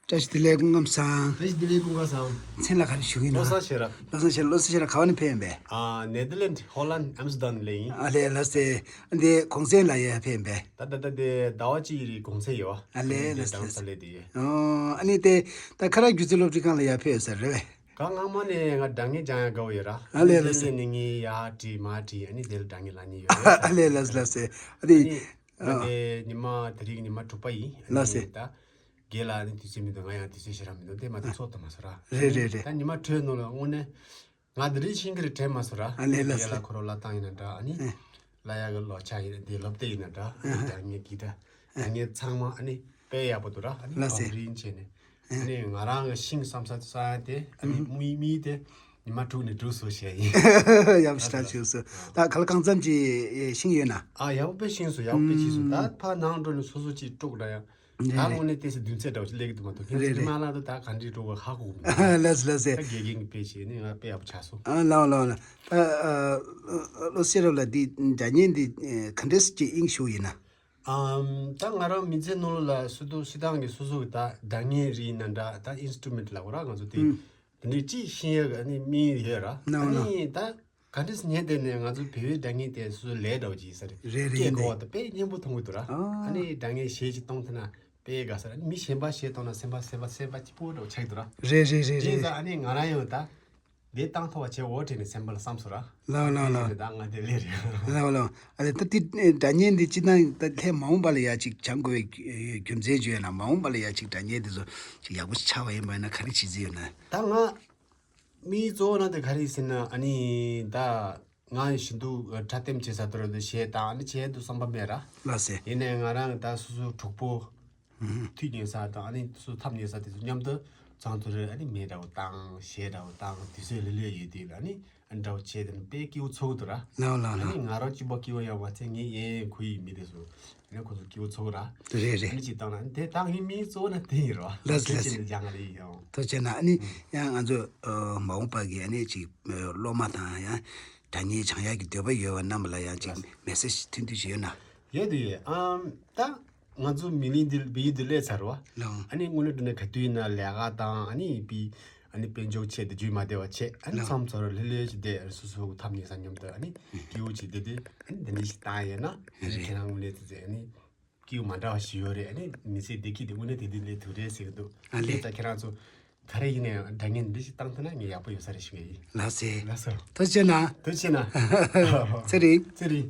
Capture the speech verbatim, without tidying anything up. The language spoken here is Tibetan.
བཀྲ་ཤིས་བདེ་ལེགས། སྐུ་ཁམས་བཟང་། བཀྲ་ཤིས་བདེ་ལེགས། སྐུ་ཁམས་བཟང་། མཚན་ལ་ག་རེ་ཞུ་གི་ཡིན་ན། བློ་བཟང་ཤེས་རབ། བློ་བཟང་ཤེས་རབ། བློ་བཟང་ཤེས་རབ་ག་བ་ནས་ཕེབས་ཡིན་པས། ཨ། ནེ་དར་ལེན་ཌི། ཧོ་ལན། ཨམ་སི་ཏར་ཌམ་ལ་ཡིན། ཨ་ལས། ལགས་སེ། འདི་གུང་སེང་ལ་ཡར་ཕེབས་ཡིན་པས། ད་ད་ད་དེ་ཟླ་བ་གཅིག་རིང་གུང་སེང་ཡོད་བ། ཨ་ལས། ལགས་སེ། ལགས་སེ། ལས་དེ་ཡོད། ཨོ། ཨ་ནི་དེ་ད་ཁ་རག་སྒྱུ་རྩལ་སློབ་ཁྲིད་ཁང་ལ་ཡར་ཕེབས་ཡོད་ས་རེད་པས། ག་སྔ་མ་ནས་ང་སྒྲ་སྙན་སྦྱང་ཡ་དགའ་བོ་ཡོད་ར། ཨ་ལས། ལགས་སེ། ནི་ངས་ཡར་བྲིས་མར་བྲིས། ཨ་ནི་དེ་ལ་སྒྲ་སྙན་བླངས་མྱོང་ཡོད་རེད། ཨ་ལས། ལགས་སེ། ལགས་སེ། ཨ་ནི། ཨ་ནི་ཨ། ད་དེ་ཉི་མ་དེ་རིང་ཉི་མ་དྲུག་པ་ཡིན། ཨ་ནི། ལགས་སེ། ད་རྒན་ལགས་ཨ་ནི་དུས་ཚོད་མི་འདུག་ང་ཡང་དུས་ཚོད་ཞེ་དྲག་མི་འདུག་དེ་མ་གཏོགས་ཨ། ཚོགས་དང་མ་སོ་ར། རེད་རེད་རེད། ད་ཉི་མ་དྲུག་ནང་ལ་དངོས་གནས་ང་འདི་རིགས་ཤིང་གི་རིགས་དྲན་མ་སོ་ར། ཨ་ལས། ལགས་སེ། རྒན་ལགས་ཁོ་རང་བསླབ་སྟངས་ཡིན་ན་འདྲ། ཨ་ནི། ཨ། བསླབ་ཡ་གི་ལོ་ཆ་ཡིན་ན་འདྲ། སློབ་དེབ་ཡིན་ན་འདྲ། ཨ་ནི། ཨ། སྒྲ་སྙན་གྱི་འདྲ། ཨ། སྒྲ་སྙན་ཚང་མ་ཨ་ནི་དཔེ་ཡག་པོ་འདུག་ར། ཨ་ནི། ལགས་སེ། བང་རིམ་བྱས་ནས། ཨ། ཨ་ནི་ང་རང་གི་ཤིང་བསམ་ས་ས་དེ་ཨ་ནི། ཨ། མིག་མིག་དེ་ཉི་མ་དྲུག་ནས་དྲུག་བཟོ་བྱས་ཡིན། ཡག་པོ་ཞེ་དྲག་བྱུང་སོང་། ད་ག་ལ་གང་འཚམ་ཅིག་ཤིང་ཡོད་ན། ཨ། ཡག་པོ་དཔེ་ཤིང་སོང་། ཡག་པོ་དཔེ་ཤིང་སོང་། ཨ། ད་ཕར་ནང་འགྲོ་ནས་སོ་སོ་ཅིག་དཀྲོག་འདྲ་ཡང་། ད་རེད་རེད། དངོས་གནས་ཏོག་ཙམ་བདུན་ཚད་འདྲ་བོ་ཞིག་སླེབས་ཀྱི་འདུག་མ་གཏོགས། ཁྱེད་རང་ཨ་ལས། ཚོ་མ་ལ་དུ་ད་ག་འདྲས་འགྲོ་གི་ཧ་གོ་གི་མི་འདུག་ལགས་སོ། ལགས་སོ། ད་དགེ་རྒན་གྱིས་དཔེ་བྱས་ནས་ང་དཔེ་ཡག་པོ་ཆགས་སོང་། ཨ། ལགས་ལགས་ལགས། ད་ཨ། བློ་བཟང་ཤེས་རབ་ལགས་འདི་སྒྲ་སྙན་འདི་ཨ། ག་འདྲས་ཅིག་དབྱིངས་ཞུགས་ཡིན་ན། ཨམ། ད་ང་རང་མི་ཚེ་ནང་ལ་སུ་དུ་སི་ཏང་གི་སོ་སོ་གི་ད་སྒྲ་སྙན་རིགས་ཡིན་ན་འདྲ། ད་ཨིན་སི་ཊུ་མེན་ཊི་ལབ་དགོས་ར། ང་ཚོ་དེ་ཨུམ། དེ་འདྲས་ཅིག་ཤེས་ཡ་གི་ཨ་ནི་དམིགས་ཡུལ་ཡོད་ར། ལགས་ཨ་ལགས། ནི་ད་ག་འདྲས་ཉན་བསྡད་ནས་ང་ཚོའི་བོད་པའི་སྒྲ་སྙན་དེ་སུ་ལས་འདྲ་བོ་ཅིག་ཡིན་ས་རེད། རེད་རེད། སྐད་གོ་བ་དང་དཔེ་སྙན་པོ་མཐོང་གི་འདུག་ར། ཨ། ཨ་ནི་སྒྲ་སྙན་གཞས་ཅིག་གཏོང་ཐུབ་ན་དཔེ་དགའ་ས་རེད། མི་གཞན་པ་གཞས་གཏོང་ན་སེམས་པ་སེམས་པ་སེམས་པ་སྐྱིད་པོ་འདྲ་བོ་ཆགས་ཀྱི་འདུག་ར། རེད་རེད་རེད་རེད། ཨ་ནི་ང་རང་ཡང་ད་དེ་བཏང་ཐུབ་པ་བྱས་འོ་དྲན་ནས་སེམས་པ་ལ་བསམ་སོང་ར། ལགས་ལགས་ལགས། ད་ང་དེ་ལས་རེད། ལགས་ལགས། ཨ་ནི་ད་དེ་སྒྲ་སྙན་འདི་སྤྱིར་བཏང་ད་ལྷའི་མ་འོངས་པ་ལ་ཡ་ཅིག་སྦྱང་དགོས་པའི་རྒྱུ་མཚན་ཅིག་ཡོད་ན། མ་འོངས་པ་ལ་ཡ་ཅིག་སྒྲ་སྙན་འདི་ཚོ་ཅིག་ཡག་པོ་ཞིག་ཆགས་པ་ཡིན་པ་ཡིན་ན་ག་རེ་བྱེད་རྩིས་ཡོད་ན། ད་ང་མིའི་གཙོ་བོ་ན་དེ་ག་རེ་ཟེར་ན། ཨ་ནི་ད་ང་ཞིག་འདུག་གྲ་སྒྲིག་བྱེད་ས་དུ་ར་དུ་གཞས་དང་ཨ་ནི་བྱེད་དུ་བསམ་པ་མེད་ར། ལགས་སེ། ཡིན་ནའི་ང་རང་ད་སོ་སོ་གྲོགས་པོ་ཨུ་ཧུམ། མཐུན་ཉན་ས་དང་ཨ་ནི་སོ་སོ་འཐམ་ཉན་ས་དེ་ཚོ་མཉམ་དུ་ཚང་དུ་རེ་ཨ་ནི་མེ་འདྲ་བོ་བཏང་གཞས་འདྲ་བོ་བཏང་དུས་ཚོད་ལྷོད་ལྷོད་ཡོད་དུས་ལ་ཨ་ནི་ཨ་འདྲ་བོ་བྱས་དེ་ནི་དཔེ་སྐྱིད་པོ་ཚོར་གི་འདུག་ར། ལགས་ལགས་ཨ་ནི་ལགས། ང་རང་གཅིག་པོ་སྐྱིད་པོ་ཡོད་པ་ཚེ་ངའི་ཡན་ཁུ་ཡི་མི་དེ་ཚོ་ཨ་ནི་ཁོ་ཚོ་སྐྱིད་པོ་ཚོར་གི་ར། རེད་རེད། ཨ་ནི་ཅིག་བཏང་ན་དེ་ད་ངའི་མིའི་གཙོ་བོ་ན་དེ་ཡིན་རོ། ལགས་ལགས། ཅི་ནས་སྦྱང་གི་རེད་ཡོང་། ཐུགས་རྗེ་གནང་། ཨ་ནི་ཡང་ང་ཚོ་ཨ་མ་འོངས་པ་གི་ཨ་ནི་ཅིག་སློབ་མ་དང་ཡང་སྒྲ་སྙན་སྦྱང་ཡག་གི་འདོད་པ་ཡོད་པ་རྣམས་ལ་ཡང་ཅིག་ལགས། མེ་སེ་ཇི་ཐུང་ཐུང་ཞིག་ཡོད་ན། ཡོད་དུ་ཡོད། ཨམ། ད་ང་ཚོ་མི་ལིང་འདི་བི་ཡུལ་དུ་སླེབས་ཚར་བ། ལགས། ཨ་ནི་དངོས་གནས་དྲང་གནས་ག་དུས་ཡིན་ན་ལས་ཀ་དང་ཨ་ནི་པི་ཨ་ནི་དཔལ་འབྱོར་ཆེད་དུ་རྒྱུས་མ་བདེ་བ་ཆེ། ཨ་ནི་ལགས། མཚམས་ཚོར་ལྷོད་ལྷོད་ཅིག་བསྡད་སོ་སོ་གི་འཐམ་ཉན་ས་མཉམ་དུ་ཨ་ནི་སྐྱིད་པོ་ཅིག་བསྡད་དུས་ཨ་ནི་འདི་འདྲ་ཞིག་བཏང་ཡོད་ན་ཨ་ནི་རེད། ཁྱེད་རང་དངོས་གནས་དེ་ཚོ་ཨ་ནི་སྐྱིད་པོ་མ་འདྲ་བ་ཞིག་ཡོད་རེད། ཨ་ནི་མི་ཚེ་བདེ་སྐྱིད་དེ་དངོས་གནས་དེ་དུས་ལས་ཐུག་རེད་ཟེར་གི་འདུག་ཨ་ལས། ད་ཁྱེད་རང་ཚོ་ག་རེ་ཡིན་ན་ཡང་སྒྲ་སྙན་འདི་ཞིག་བཏང་ཐུབ་ན་ངས་ཡག་པོ་ཡོད་ས་རེད་ཞུ་གི་ཡིན། ལགས་སེ། ལགས་སོ། ཐུགས་རྗེ་གནང་། ཐུགས་རྗེ་གནང་། ཚེ་རིང་། ཚེ་རིང་།